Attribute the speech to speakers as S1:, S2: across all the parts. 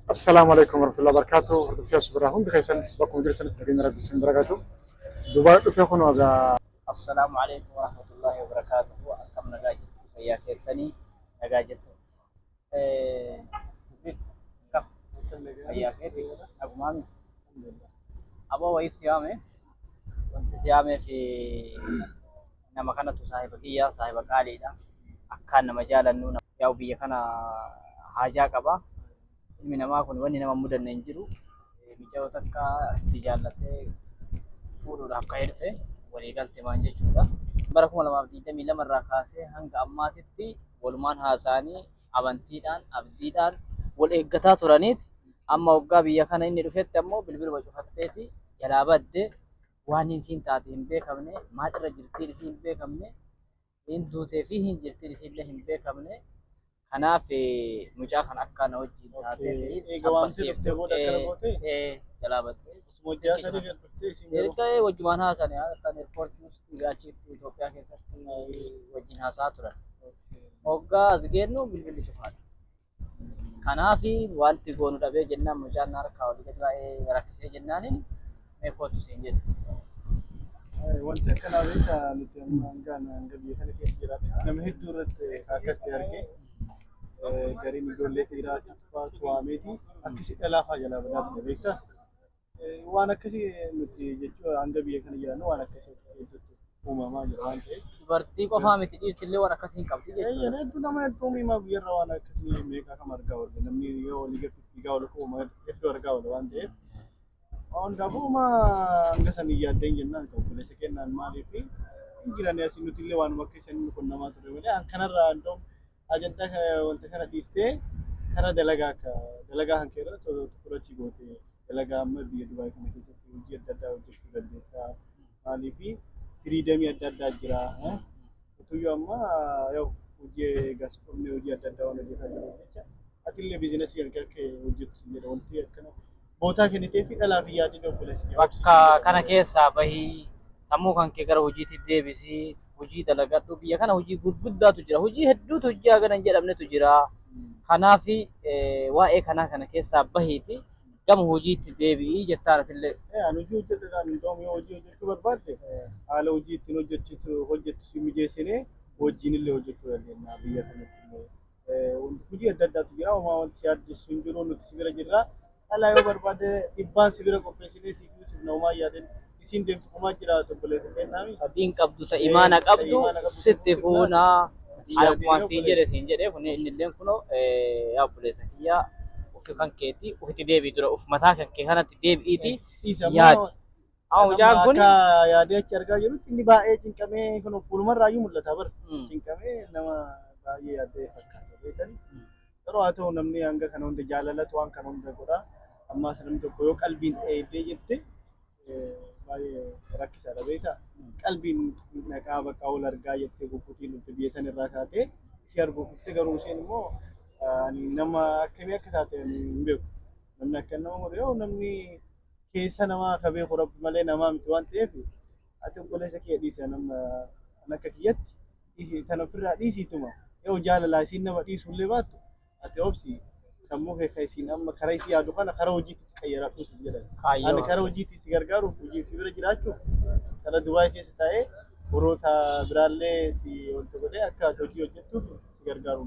S1: Assalaamu alaikum warahmatullahi wabarakatuh. Hordoftoota Subiraa hundi keessan bakkuma jirtanitti nageenya Rabbi isin bira gaatu. Dubaay dhufee kun egaa.
S2: Assalaamu alaikum warahmatullahi wabarakatuhu. Akkam nagaa jirtu? Fayyaa keessanii? Nagaa jirtu? Tufik, akkam fayyaa keeti? Nagumaami? Aboo, wayiif si yaame. Wanti si yaameef nama kanatu saahiba kiyya, saahiba qaaliidha. Akkaan nama jaalannu. Yaa'u biyya kana haajaa qaba. Ilmi namaa kun wanni nama mudanne hin jiru. Mucayyoo takka asitti jaallatee fuudhuudhaaf ka'ee dhufe, walii galte maan jechuudha. Bara 2022 irraa kaasee hanga ammaatitti walumaan haasa'anii, amantiidhaan, abdiidhaan wal eeggataa turaniiti. Amma waggaa biyya kana inni dhufetti ammoo bilbiluma cufatteeti jalaa badde. Waan isiin taate hin beekamne, maal irra jirtiin isiin hin beekamne, hin duutee fi hin jirtiin isiillee hin beekamne. Kanaaf mucaa kana akka na wajjin taatee
S3: Eega waamtee dhuftee booda akkana gootee?
S2: Jalaa badde.
S3: Osuma hojjaa 3 gad dhuftee isiin garuu.
S2: Erga wajjumaan haasa'an kan airportii achitti Itoophiyaa keessatti wajjin haasa'aa turan. Hoggaa as geennu bilbilli cufaadha. Kanaaf wanti goonu dhabee jennaan, mucaan na harkaa olii gadi baay'ee rakkisee jennaan, mee kootu siin jedhe.
S3: Wanti akkanaa beekaa, nuti amma hangaan hanga biyya kana keessa jiraate nama hedduu irratti akkas ta'e argee, gariin ijoollee dhiiraati tufaatu waameeti akkasi dhalaa fa'aa jalaa badaa ture, beektaa. Waan akkasii nuti jechuun hanga biyya kana jiraannu waan akkasii hedduutu uumamaa jira waan ta'eef.
S2: Dubartii qofaa miti, dhiirti illee waan akkasii hin qabdi jechuudha.
S3: Eeyyee, hedduu nama hedduu miimaa biyyarra waan akkasii meeqaa kam argaa oolle, namni yoo olii gadi fiigaa oolu kuma hedduu argaa oola waan ta'eef. Hundaafuu uma hanga sanii yaaddeen jennaan kan obboleessa kennaan maaliif hin jiran asii, nuti illee waanuma akka isanii nu qunnamaa ture malee kanarraa iddoo ajandaa wanta kana dhiistee kara dalagaa akka dalagaa kan kee irratti tukurachii gootee dalagaa amma biyya Dubaay kana keessatti hojii adda addaa hojjechuu dandeessaa. Maaliif freedomii adda addaa jira. Utuyyuu amma yoo hojii gas dhumne hojii adda addaa waan hojjetaa jiru jecha atillee businessii kan kee akka hojjettu si jedha, wanti akkana bootaa kennitee fi dhalaa fi yaadni obboleessi kee.
S2: Bakka kana keessaa bahii, sammuu kan kee gara hojiitti deebisii, hojii dalagadhu. Biyya kana hojii gurguddaatu jira. Hojii hedduutu, hojii hagana hin jedhamnetu jira. Kanaaf waa'ee kanaa kana keessaa bahiiti gama hojiitti deebi'ii jettaan atillee.
S3: Ani hojii hojjedhadhaan hin yoo hojii hojjechuu barbaadde haala hojii ittiin hojjechisu hojjettu si mijeessinee wajjin illee hojjechuu dandeenya biyya kanatti illee. Hojii adda addaatu jira, homaa wanti si yaaddessu hin jiru, nuti si bira jirra. Dhalaa yoo barbaadde dhibbaan si bira qopheessinee siif siif homaa yaadeen isiin deemtu homaa jira, obboleessa kennaami.
S2: Diin qabdu, ta imaana qabdu sitti fuunaa. Akkuma siin jedhe kun inni illee kunoo, yaa obboleessa kiyyaa, ufi kan keetii ufitti deebi'i dura, uf mataa kan kee kanatti deebi'iiti yaadi. Amma mucaan kun
S3: Akka yaadee achi argaa jirutti inni baay'ee cinqamee kun fuulumarraayyuu mul'ata bara. Cinqamee nama baay'ee yaaddee fakkaata, beekani. Garuu haa ta'u, namni hanga kana hunda jaalalatu waan kana hunda godha. Ammaas namni tokko yoo qalbiin dheedee jette baay'ee rakkisaadha, beektaa. Qalbiin naqaa bakka ol argaa jettee kukkutiin dhufte, biyya san irraa kaatee si arguuf dhufte, garuu isheen immoo ani nama akkamii akka taate hin beeku. Namni akka nama godhu yoo namni keessa namaa akka beeku Rabbi malee namaa miti waan ta'eef, ati obboleessa kee dhiise, nama akka kiyyatti tan ofirraa dhiisiituma yoo jaalalaa isiin nama dhiisullee baattu, ati obsi, sammuu kee kan isiin amma karaa isii yaadu kana karaa hojiitti qayyaradhu si jedhan. Ani karaa hojiitti si gargaaruuf, hojii si bira jiraachuuf, karaa Dubaay keessa taa'ee horoota biraallee si wanta godhee akka ati hojii hojjettuuf si gargaaruu.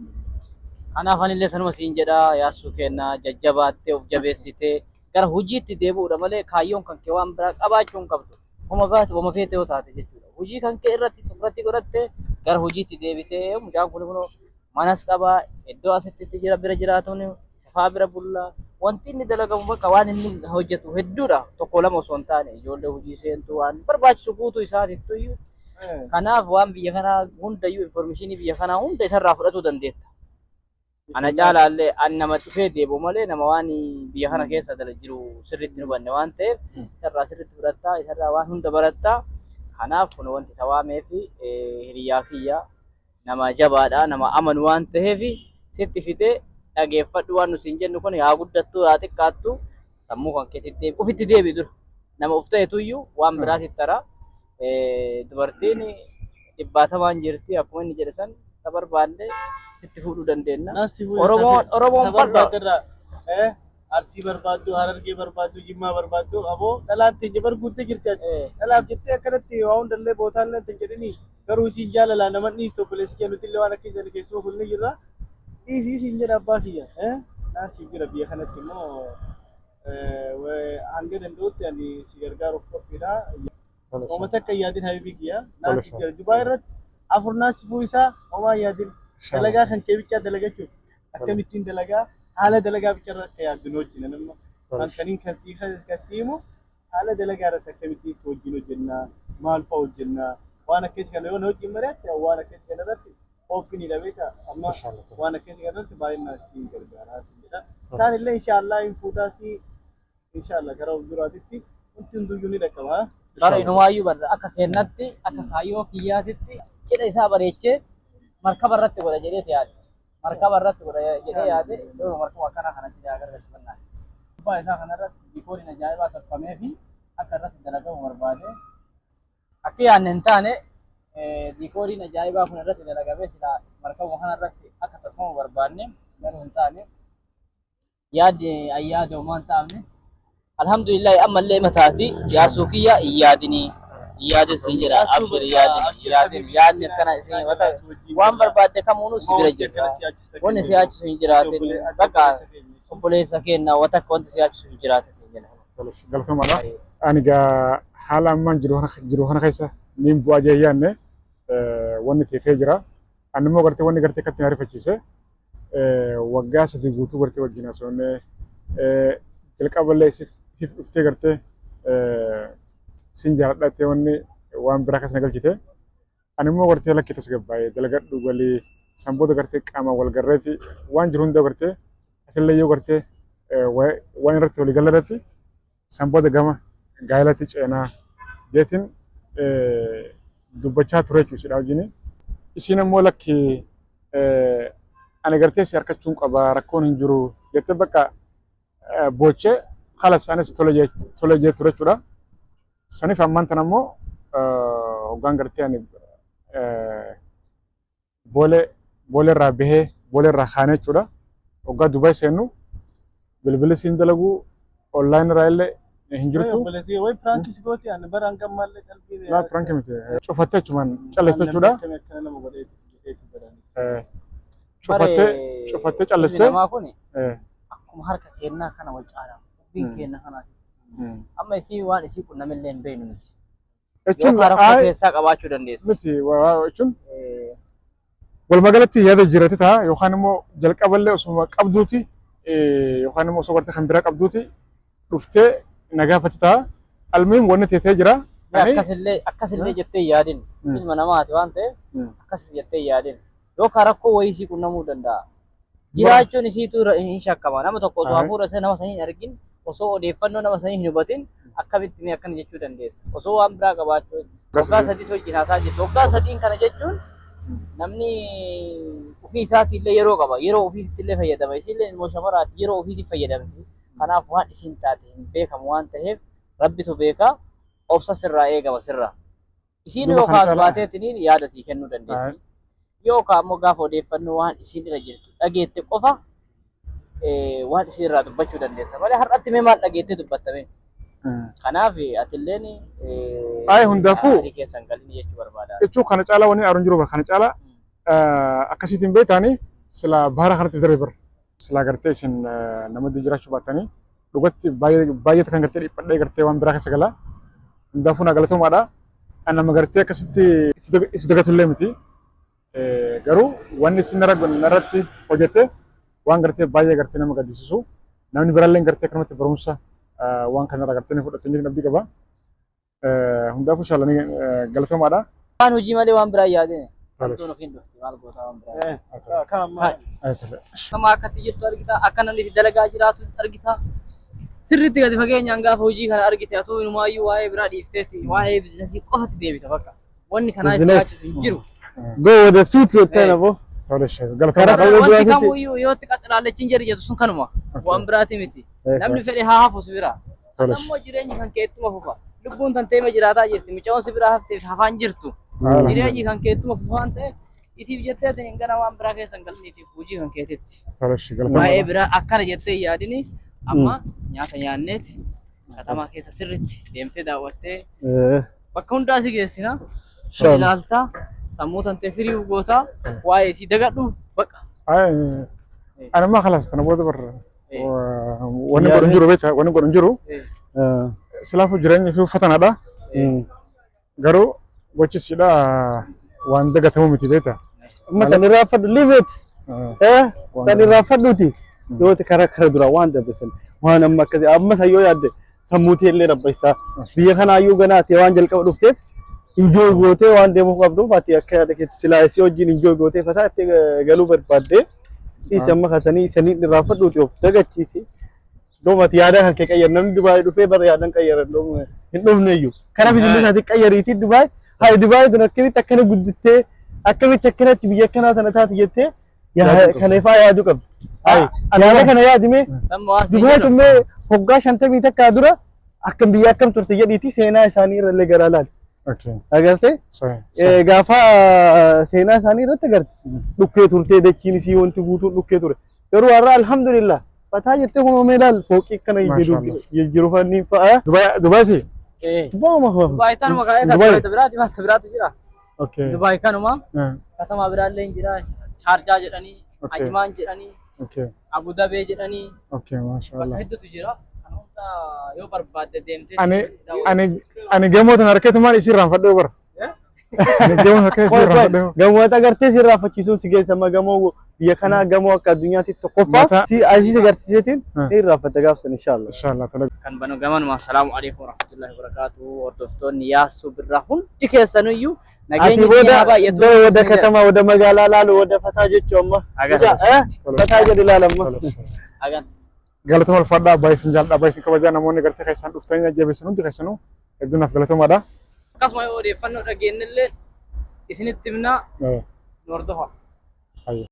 S2: Kanaaf anillee sanuma siin jedha, yaassuu kennaa jajjabaattee of jabeessitee gara hojiitti deebi'uudha malee kaayyoon kan kee waan biraa qabaachuu hin qabdu. Homa baate, homa feete yoo taate jechuudha. Hojii kan kee irratti tukurratti godhatte gara hojiitti deebitee, mucaan kun kunoo manas qabaa, iddoo asitti itti jira bira jiraatuun safaa bira bullaa, wanti inni dalagamu bakka waan inni hojjetu hedduudha, tokko lama osoo hin taane, ijoollee hojii seentu waan barbaachisu guutuu isaatiitu iyyuu. Kanaaf waan biyya kanaa hundayyuu, informationii biyya kanaa hunda isarraa fudhatuu dandeetta. Ana caalaallee an nama dhufee deebi'u malee nama waan biyya kana keessa jiru sirriitti hin hubanne waan ta'eef, isarraa sirriitti fudhattaa, isarraa waan hunda barattaa. Kanaaf kun wanti isa waamee fi hiriyaa kiyya nama jabaadha, nama amanu waan ta'eef sitti fidee dhageeffadhu. Waan nu siin jennu kun haa guddattu haa xiqqaattu, sammuu kan keetitti deebi, ofitti deebi dura. Nama of ta'etu iyyuu waan biraatitti tara. Dubartiin dhibbaatamaan jirti, akkuma inni jedhe san ta barbaadde sitti fuudhuu dandeenya. Oromoon bal'aa.
S3: Arsii barbaaddu, Harargee barbaaddu, Jimmaa barbaaddu, aboo dhalaan teenya bar guuttee jirti ati. Dhalaaf jettee akkanatti waa hundallee bootaallee hin jedhini, garuu isiin jaalalaa nama dhiistu. Obboleessi kee nuti illee waan akka isaan keessuma kun ni jirra. Dhiisii isiin jedha abbaa kiyya. Naasiif jira biyya kanatti immoo hanga danda'utti ani si gargaaruuf qophiidha. Uummata akka yaadin, habiibii kiyya. Naasiif jira. Dubaay irratti afur naasifuu isaa homaa yaadin. Dalagaa kan kee bichaa dalagachuuf akkamittiin dalagaa, haala dalagaa bicha irratti akka yaaddu nu wajjin nama halkaniin kan sii kan siimu, haala dalagaa irratti akkamittiin wajjin hojjennaa, maal fa'a hojjennaa, waan akkasii kana yoo na wajjin mari'atte, waan akkasii kana irratti oopiniidha beektaa. Amma waan akkasii kana irratti baay'inaan siin gargaaraa siin jedha. Taan illee inshaallah hin fuutaa si, inshaallah gara fuulduraatitti wanti hunduyyuu ni dhaqqaba.
S2: Bara inumaayyuu barra akka kennatti, akka kaayyoo kiyyaatitti cidha isaa bareechee markaba irratti godha jedhee yaade. Markaba irratti godha jedhee yaade, yeroo markaba akkanaa kana cidha agarsiifannaa. Gubbaa isaa kanarratti diikooriin ajaa'ibaa tolfamee fi akka irratti dalagamu barbaade. Akka yaadne hin taane, diikooriin ajaa'ibaa kun irratti dalagamee silaa markabuma kanarratti akka tolfamu barbaanne, garuu hin taane. Yaadni ayyaada homaa hin taane. Alhamdulillah, ammallee mataati yaasuu kiyya hin yaadinii. Hin yaadin siin jedha, abshir, yaadin, yaadin, yaadni akkana isin mata waan barbaadde kamuunuu si bira jirra. Wanni si yaachisu hin jiraatin, bakka obboleessa keenya wanta akka wanti si yaachisu hin jiraatin siin jedha.
S1: Galatomaadha. Ani gaa haala ammaan jiru kana keessa niin bu'aa jee yaadne wanni teefee jira. Ani immoo gartee wanni gartee akkatti na ariifachiise, waggaa 3 guutuu gartee wajjin haasofnee, jalqaballee siif dhuftee gartee sin jaaladha jettee wanni waan biraa keessa na galchite. Ani immoo gartee lakkii tasgabbaa'ee dalagadhu galii, san booda gartee qaama wal garreeti waan jiru hunda gartee atillee yoo gartee waan irratti walii gala irratti, san booda gama gaa'elatti ceenaa jeetiin dubbachaa ture jechuudha isiidha wajjin. Isiin immoo lakki, ani gartee si harkachuun qaba, rakkoon hin jiru jettee bakka boochee, kalas anis tole jee ture jechuudha. Saniif ammaan tana immoo hoggaan gartee ani boolee irraa bahee, boolee irraa kaanee jechuudha. Hoggaa Dubaay seennu bilbilli siin dalagu, online irraa illee hin jirtu.
S3: Way prankis gooti, ani bara hanga ammallee qalbii.
S1: Laa, prank miti. Cufattee achumaan calleeste jechuudha.
S3: Akkana nama godheeti jedheeti baraanis.
S1: Cufattee callistee.
S2: Namaa kun akkuma harka kennaa kana wal caalaa. Dubbiin kenna kanaati. Amma isii waan isii qunnamillee hin beeknu miti.
S1: Jechuun
S2: Yookaan rakkoo keessaa qabaachuu dandeessi.
S1: Miti, jechuun walumaa galatti yaada jiraate ta'a, yookaan immoo jalqaballee osuma qabduuti, yookaan immoo osoo gartee kan biraa qabduuti dhuftee na gaafatti ta'a. Almuhim, wanni teetee jira.
S2: Akkasillee jettee yaadin, ilma namaati waan ta'eef akkas jettee yaadin, yookaan rakkoo wayii isii qunnamuu danda'a. Jiraachuun isiitu hin shakkama. Nama tokko osoo hafuura isaa nama sanii hin argin, osoo odeeffannoo nama sanii hin hubatin, akkamitti mee akkana jechuu dandeessa? Osoo waan biraa qabaachuu, waggaa 3 wajjin haasaa jirtu. Waggaa 3n kana jechuun namni ofii isaatiillee yeroo qaba. Yeroo ofiitti illee fayyadama. Isiillee ilmoo shamaraati, yeroo ofiitiif fayyadamti. Kanaaf waan isiin taate hin beekamu waan ta'eef, rabbitu beeka. Obsa sirraa eegama sirraa. Isiin yookaan baateetiniin yaada sii kennuu dandeessi. Yookaan ammoo gaafa odeeffannoo waan isiin irra jirtu dhageette qofa waan isiin irraa dubbachuu dandeessa. Malee har'atti mee maal dhageettee dubbattame? Kanaaf atilleen
S1: Ay, hundaafuu
S2: aarii keessan galini jechuu barbaada.
S1: Jechuun kana caalaa wanni aaruun jiru kana caalaa akkasiitiin beektaanii sila baara kanatti darbe bara. Silaa gartee isin namatti jiraachuu baattanii, dhugatti baay'ee kan gartee dhiphadhee gartee waan biraa keessa galaa. Hundaafuu naa galatoomaadha. Ani nama gartee akkasitti itti dagatullee miti. Garuu wanni isin narratti hojjette waan gartee baay'ee gartee nama gaddisiisu. Namni biraallee gartee akkanumatti barumsa waan kanarraa gartee ni fudhatan jedhee abdii qaba. Hundaafuu shaalanii galatoomaadha.
S2: Waan hojii malee waan biraa yaadine. Wantoon ofiin dhufti, maal goota waan biraa.
S3: Kaama.
S2: Nama akkatti jirtu argita, akka namni itti dalagaa jiraatu argita. Sirriitti gadi fageenyaan gaafa hojii kana argite, atuu inumaayyuu waa'ee biraa dhiifteeti waa'ee biizinasii qofatti deebita bakka. Wanni kanaa itti
S3: Business.
S2: yaachisu hin jiru.
S3: Go with the fit jetteen aboo.
S1: Galatoomaadha.
S2: Wanti
S3: duraatitti-
S2: kamuyyuu yoo itti qaxilaallachiin jedhu jettu sun kanuma. Waan biraati miti. Namni fedhe haa hafu si biraa. Ammoo jireenyi kan keettuma fufa. Lubbuun tan teema jiraataa jirti. Mucaan si biraa hafteef hafaan jirtu. Jireenyi kan keettuma fufa waan ta'eef, isiif jettee hin gara waan biraa keessa hin galiniitiif hojii kan keetitti. Waa'ee biraa akkana jettee yaadini. Amma nyaata nyaanneeti katamaa keessa sirriitti deemtee daawwattee bakka hundaa si geessina.
S3: Inshallah.
S2: Ilaaltaa sammuu tantee firii gootaa waa'ee isii dagadhu baqa.
S1: Ani amma خلاص tana booda bar wanni godhu hin jiru beektaa, wanni godhu hin jiru. Silaafuu jireenya fi uffatanaadha. Garuu gochi isiidha waan dagatamu miti beektaa.
S3: Amma san irraa fadhu, leave it. San irraa fadhuuti. Yoo kara kara dura waan darbe san waan amma akkasii amma san yoo yaadde sammuu tee illee rabbashtaa. Biyya kanaayyuu ganaa ati waan jalqaba dhufteef enjoy gootee waan deemuu qabduuf ati akka yaada keetti silaa isii wajjin enjoy gootee fataa itti galuu barbaaddee dhiisi amma kasanii sanii irraa fadhuuti of dagachiisi. Doom ati yaada kan kee qayyar, namni Dubaay dhufee bara yaadan qayyaran doom hin dhufne iyyuu. Kara bizinesa ati qayyariitii Dubaay hayi Dubaay tun akkamitti akkana guddittee akkamitti akkanatti biyya akkanaa tana taate jettee kana ifaa yaaduu qabdi. Hayi yaada kana yaadimee
S2: Amma waan siin
S3: Dubaay
S2: jedhu
S3: tun mee hoggaa 51 dura akkam biyya akkam turte jedhiitii seenaa isaanii irra illee garaa laali. Agartee?
S1: Sorry.
S3: Gaafa seenaa isaanii irratti agarte dhukkee turtee, dachiin isii wanti guutuun dhukkee ture. Garuu har'a alhamdulillah fataa jettee kun mee ilaal fooqii akkana
S1: Maashaallah.
S3: jijjiiru fanni fa'a.
S1: Dubaay Dubaay si?
S2: Eh.
S3: Dubaama fa'a.
S2: Dubaay tanuma kaa'ee
S1: Dubaay.
S2: kan biraati maaltu biraatu jira. Dubaay kanuma katamaa biraallee hin jira. Chaarjaa jedhanii, Ajmaan jedhanii, Abu Dabee jedhanii bakka
S1: Maashaallah.
S2: hedduutu jira. Kan hunda yoo barbaadde deemtee
S1: Ani gamoo tana harkeetumaan isii irraanfadhee bara.
S2: Eh?
S1: Ani gamoo harkee isii irraanfadhee.
S3: Gamoota agartee si irraanfachiisuun si geessa amma gamoo biyya kanaa gamoo akka addunyaatti tokkoffaa si asii si agarsiiseetiin ni irraanfatta gaafsan inshallah.
S1: Inshallah tola.
S2: Kan banu gamanuma assalaamu alaikum warahmatullahi wabarakatuh. Hordoftoonni Yaassuu Birraa hundi keessaniyyuu nageenyi
S3: Asii
S2: isin
S3: booda
S2: haa baay'atu.
S3: ወደ ከተማ ወደ magaalaa laalu ወደ ፈታ jechuu amma.
S2: Agarra.
S3: Fataa jedhi ilaala amma.
S2: Agan.
S1: Galatuma ulfaadhaa, baay'ee isin jaalladha, baay'ee isin kabajaa. Namoonni gartee keessan dhuftanii jabeessan hundi keessanuu hedduu naaf galatoomaadha.
S2: Akkasuma yoo odeeffannoo dhageenyellee isinitti himnaa, nu hordofa.